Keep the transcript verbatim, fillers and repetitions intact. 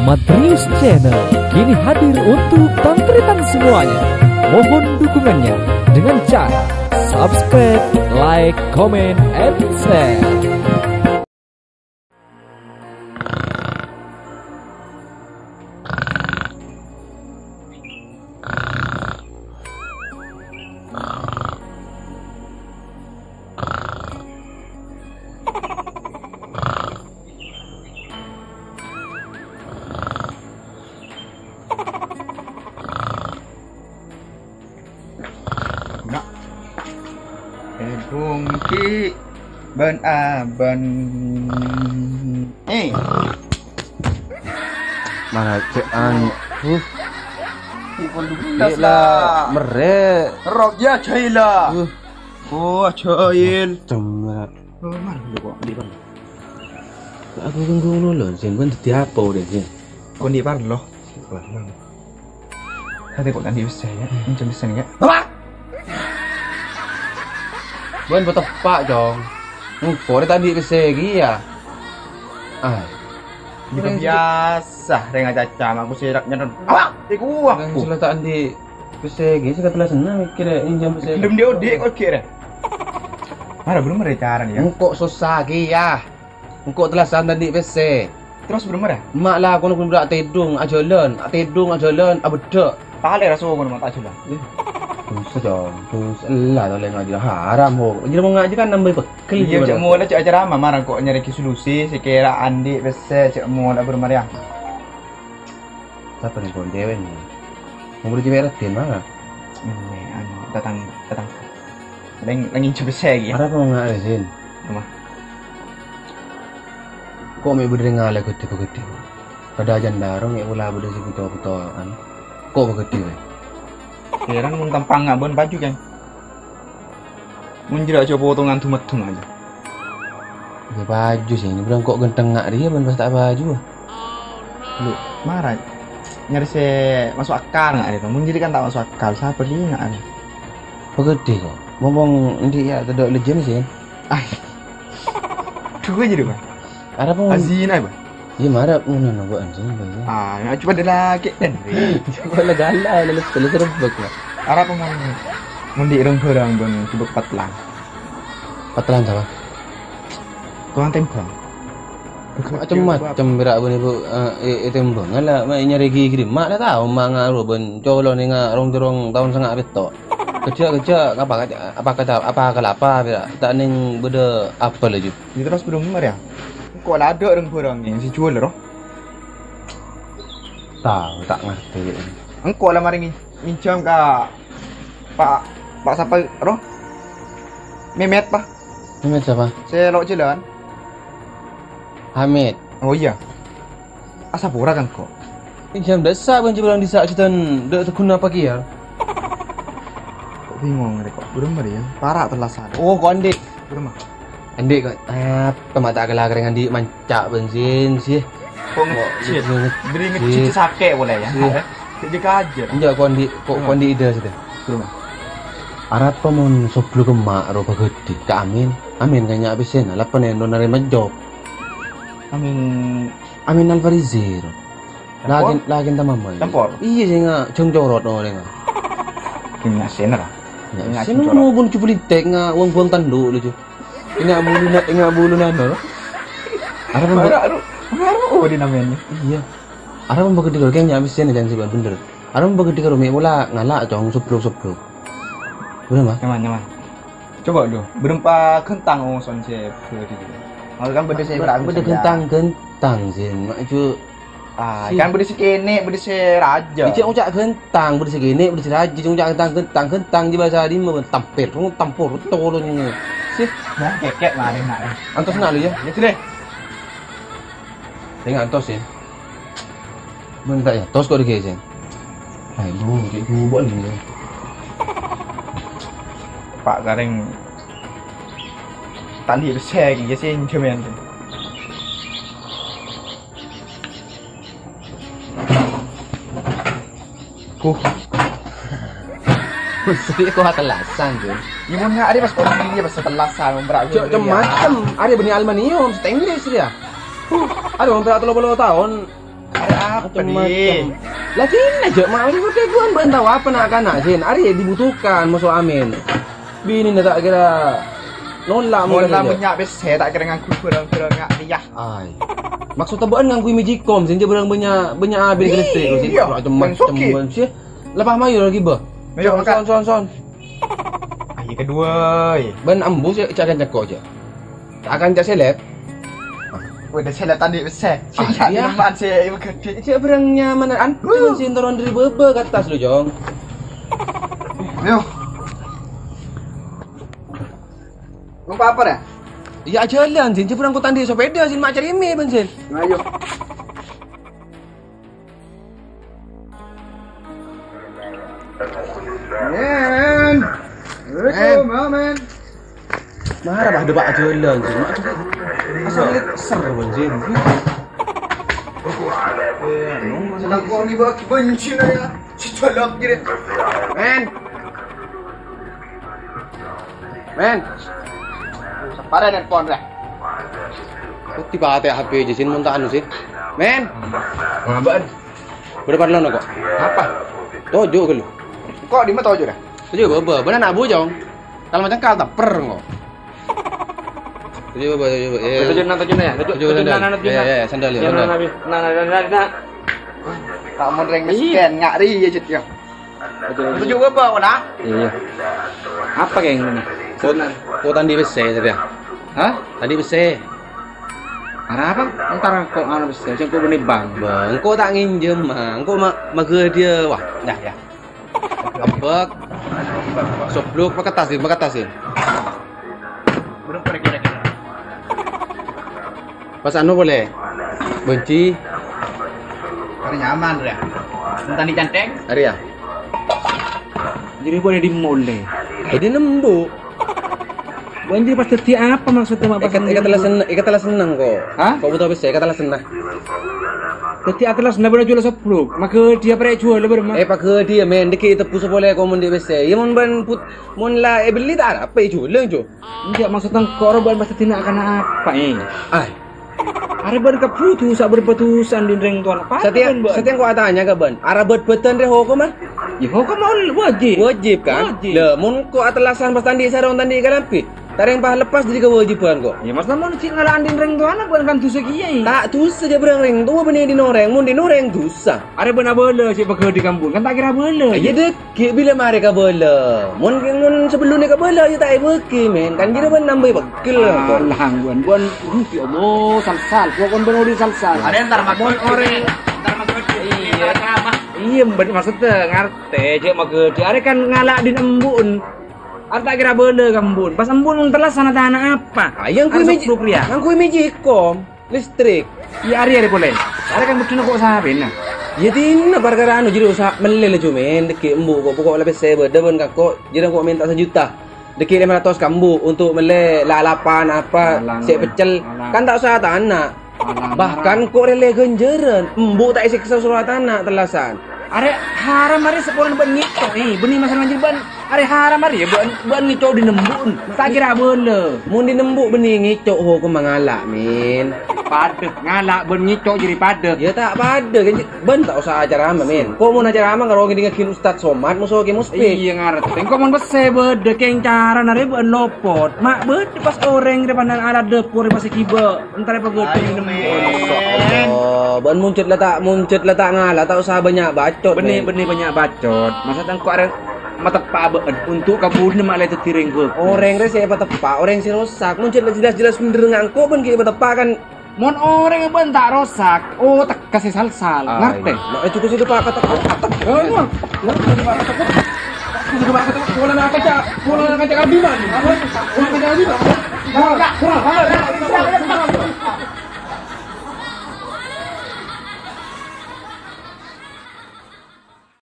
Matrius Channel kini hadir untuk tantri-tantri semuanya. Mohon dukungannya dengan cara subscribe, like, comment, and share. Enggak. Tèdhung ki' bân abân. Eh. Mana cè' anu? Huh. Pukul dua belas. Gila, lah. Merè'. Rob ya, Jaila. Uh. Oh, Jail. Cemberut. Oh, mar, lu kok di mana? Aku kan ngono lho, sing kan dadi apa udah sih? Kok di parlo? Ate kok tandhi pèssè, ya? Minjem pèssè, ya? Apa? Bân bâto, Pak, Cong. Engko' rè tandhi pèssè ghi, ya. Ah. Ini kan biasa, rèng acaca, aku serak nyeron. Apa? Iku aku. Rèng sula ta' andi' pèssè ghi, sè katella senna mikir, ya, minjem pèssè. Belum dia odi kok, kira. Mara, belum ada caranya, ya. Engko' sossa ghi, ya. Engko' tellasan tandhi pèssè. Terros bârâmma, ra? Ma' la kono bârâmma atèdhung, ajhâlân, atèdhung, ajhâlân, abeddhâ'. Talè ra songona ma' ta' ajhâlân. Eh, dosa, Cong. Dosa ella talè ngajhi. Haram, ho. Jârèya mon ngajhi kan nambâi pegghel. Iyâ, jâ' mola jâ' acara ma' marang ko' nyarè ghi solusi, sè kèra andi' pèssè, jâ' mola bârâmma rèya. Sapa nèko cewek nèko? Mau beli cewek Raden mana? Ini, anu, tatang-, tatangghâ. Lèng-, lèng injhâ pèssè ghi, ya. Arapa mon nga'rè, Zin? Apa? Ko' mè' bâdâ rèng ngala ghâdhi-paghâdhi. Kadhâjâna dârung, ya, pola bâdâ sè bhuto-bhuto, anu. Ko' paghâdhi, wè. Heran mon tampang ngabân paju, kan? Mon jârèya jhâ' potongan du-maddhu ajâ. Ya paju sè, ini bilang ko' ghântengnga rèya bân pas ta' paju, ah. Lu, mara. Nyarè sè maso' akal nga' rèya. Mon jârèya kan ta' maso' akal, sapa rèya nga' rèya? Paghâdhi ko'. Mompong endi' ya tadâ' lejjhân sè. Ay. Duwâ' jârèya, Bang. Arapa mon- Azina, Bang. Iyâ, mara ngono, no, Bu, anjing, Bu, ya. Ah, ya, cuma ada lagi, kan. Cuma ada gala, lalu, lalu serebek, lah. Arapa mon, mon di' rong-bhârâng, Bang, serebek patlang. Patlang sapa? Tukang tembang. Macem-macem, pèra' bân ibu, eh, eh, tembang. Alah, ma' nyarè ghi-, ghi-, ma' la tao, ma' ngaruh bân colonè nga' rong-terrong taon sanga' pètto'. Kejjhâ', kejjhâ', apa, apa, apa, apa, kalapa, pèra'. Ta' nèng bâdâ apa laju. Iyâ, terros bârâmma rèya? Engko' la adâ' rèng-bhârâng sè juwâl, ro? Tao, ta' ngartè. Engko' la marè ngin-, nginjhâm ka Pa', Pa' sapa, ro? Mehmet, Pa'. Mehmet sapa? Sè lo' jhâlân. Hamid. Oh, iyâ. Asapora kan kok. Jam dasa' bân jhâlân dissa' jhâdhân dâ' tegguna apa kèya? Kok bingung rè kok. Bârâmma rè ya? Para' tellasan. Oh, kok andi'. Bârâmma? Andi' kok. Ah, pemata kala kereng andi' manca' bensin sih. Kok ngecit? Beri ngecit sakè' polè ya. Sih. Jadi kajer. Enjâ' kok andi', kok, kok andi' ide sih. Bârâmma? Arapa mon sobluk emma' ropa ghâdhi ka Amin? Amin kan nya' abisèna, la panèn narèma job. Amin. Amin Alfarizi, ro. Tempor? Lakin, lakin tamamma. Tempor? Iyâ, sènga' jhâng corot orèngnga. Kèng nya' sèna, ra? Nya' sèna, ro, pon jhublintek nga' wong buang tanduk, lo, jhu. Nya' buluna, nya' buluna, ro. Arapa, ro? Mara, ro. Mara, oh, di namanya. Iyâ. Arapa mon ghâdhi, ro, kèng nya' abisèna, jhân sè bâ'ân bhender. Arapa mon ghâdhi, ro, mè' pola ngala', cong, sobluk-sobluk. Bârâmma? Nyaman, nyaman. Coba lu, bârâmpa ghântang oson sè bâdâ. Maksud kan bâdâ sè bâdâ ghântang-ghântang sih, mak ju. Ah, kan bâdâ sè kènè', bâdâ sè rajâ. Ijâ ngoca' ghântang, bâdâ sè kènè', bâdâ sè rajâ, ijâ ngoca' ghântang, ghântang, ghântang, di bahasa Rimba, tampir, tampur, tolong. Sih. Nah, kèkè' marè, nak. Antos nak lu ya. Ya, sini. Sing antos ya. Bân ta' èantos kok dhi-, ghi', Jeng. Ayo, Bu, cè' bubuk nih. Pa' karèng tali resèk, ya, sènjhâm, ya. Huh. Mesti kok tellasan, Jeng. Ya, mon nggak ada pas kondisi, pas tellasan, Mbak. Cok, cem-macem. Ada benih aluminium, stainless dia. Huh. Ada, Mbak, tello puluh tahun. Apa, Di? Macem-macem. Lah, sini aja, Mak. Ini udah gua, mbak, tahu apa nak-kanak, Sin? Ari dibutuhkan, masuk amin. Bini ta' kèra nolak. Mon mungkin la aja. Bânnya' pèssè, ta' kèra ngangghuy bhârâng-bhârâng nga' rèya. Ay. Maksudnya bâ'ân ngangghuy magicom, sèngghâ bârâng bânnya', bânnya' abit. Iyâ, kèstè, sih. Bân sokè. Macem-macem, sih. Lepas mayu lagi, bah. Ayo, son, angkat. Son, son, son. Ayo, kedua, ya. Bân ambu sih, cak akan ceko aja. Akan cak seleb. Udah seleb tadi, pèssè. Ah, iya. Minuman sih, ibu gede. Cek bârâng nyaman, an. Wuh. Cuman sih turun dari baba ke atas lu, Jong. Ayo. Mau apa, apa dah? Iya, aja lah, Jin. Coba angkut tadi sepeda, Jin. Mak cari mie, Bang, Jin. Ayo. Men. Assalamualaikum, Men. Mara, bah, depak aja lah, Jin. Mak cari. Asal ser, Bang, Jin. Sedang kau ni bagi benci lah ya. Si colok gini. Men. Men. Sapara nelpon, Reh? Kok tiba ate H P aja, Sin, mon ta' anu, Sin. Men. Ngabaan? Udah parlo kok. Apa? Tojo ke lu. Kok di mana tojo, Reh? Tojo, baba. Bener anak bujong. Kalau macam kal taper kok. Tojo, baba, tojo, baba. Ya, ya. Tojo, nah, tojo, nah, ya. Tojo, tojo, tojo, nah, sandal. Nah, nah, tojo, nah. Ya, ya, ya, sandal, ya, sandal. Nah, nah, nah, nah, nah. Kamu reng. Iya. Scan, ngak ri, ya, Jet, ya. Betul. Setuju apa, Wan, ah? Iya. Apa kayak gini? Kok, kok tadi pèssè tadi ya? Hah? Tadi pèssè. Arapa? Entar kok anu pèssè, sing kok bânnè bang. Bang, kok ta' ngènjhâm, Mang. Kok ma-, maghâdhiyâ. Wah, dah ya. Kebek. Soblok, paketas, Din, paketas, Din. Pas anu boleh. Benci. Karena nyaman, ya. Entah dicanteng. Hari ya? Jadi boleh dimulai. Jadi nembu. Banjir pas dadi apa maksudnya, Mak, pas ikat, ikat telah seneng, ikat telah seneng kok. Hah? Kok butuh apa sih? Ikat telah seneng. Dadi atlas nabra jual sebruk. Maghâdhiyâ prek jual, ber, Mak. Eh, paghâdhiyâ, men. Dikit tebu sepole komun di W C. Ya, mon ban put-, mon la, eh, beli tak apa, eh, jual, jo. Enggak, maksud engko' ro bân pas dina akan apa, eh? Ay. Arè bân kabudu sak berpetusan di reng tuan. Apa satèya, bân, bân? Satèya engko' atanya ka bân. Arè bât-bâtan rè hokom, ah? Ya, hokom wajib. Wajib, kan? Wajib. Lah, mon ko' atelasan pas tandi sarong tandi kalambi. Tarèng pas lepas dari kewajiban ko'. Ya, maksudnya mon cè' ngala' andin reng tuan, bân kan dosa kèya, eh? Ta' dosa, jhâ' bârâng reng towa bânnè di noreng. Mon di noreng dosa. Arè bân abâlâ cè' pagâdhi kampung, kan ta' kèra abâlâ, ya? Iya, dek. Ghi' bilâ marè kabâlâ. Mon, mon sabellunna kabâlâ, ya ta' èbâghi, men. Kan jârèya bân nambâi pegghel, kon. Alah, bân, bân. Aduh, ya Allah, sal-sal. Gua kon bân odi sal-sal. Arè entar mon orèng, entar maghâdhi. Iya. Iya, bân, maksudnya ngartè, cè' maghâdhi. Arè kan ngala' din embu'en. Arè ta' kèra bâlâ ka embu'en. Pas embu'en mon telas ana tana apa? Ayo, ngangghuy miji-, ngangghuy mijikom. Listrik. Iyâ, arè, arè polè. Arè kan bhuddhina ko' sapèna. Iyâ, dinna parkara anu, jârèya osa mellè laju, men. Dâgghi' embu' ko', pokok la pèssè bâdâ bân ka ko', jârèya ko' mènta sajuta. Dâgghi' lèma ratos ka embu' untuk mellè lalapan apa, sè peccel. Kan ta' osa tana. Bahkan ko' rèlè ghânjhârân, embu' ta' èsèksa soro tana tellasan. Arè haram, arè, sapolana bân ngèco', eh, bânnè masalah jârèya bân. Arè haram arè ya, bân, bân ngèco' di nembu'en. Ta' kèra bâlâ. Mon di nembu' bânnè ngèco' hokomma ngala', men. Padâ, ngala' bân ngèco' jârèya padâ. Ya ta' padâ, kan, bân ta' osa acara ama, men. Ko' mon acara ama karo ngèdingngaghi Ustaz Somad, moso Kè Muspik. Iyâ, ngartè. Engko' mon pèssè bâdâ kèng carana rè bân lopot. Ma' bâdâ pas orèng rè pandang alat dâpor rè pas èghibâ. Entar apa gede? Ayo, men. Masya Allah, bân muncul la ta', muncul la ta' ngala', ta' osa bânnya' bacot, bânnè, men. Bânnè bânnya' bacot. Maksud engko' arè mateppa' bâ'en untuk kabudina ma' la dâddhi rèng bhâghus. Orèng rè sè èpateppa', orèng sè rosak. Muncul la jelas-jelas bhender ngangko' bân ghi' èpateppa' kan. Mon orèng bân ta' rosak, oh, tekka sè sal-sal. Ay. Ngartè? Ma' itu sih, Pak, kata-kata. Oh, iya. Bola nak kaca, bola nak kaca Ardiman. Bola kaca Ardiman.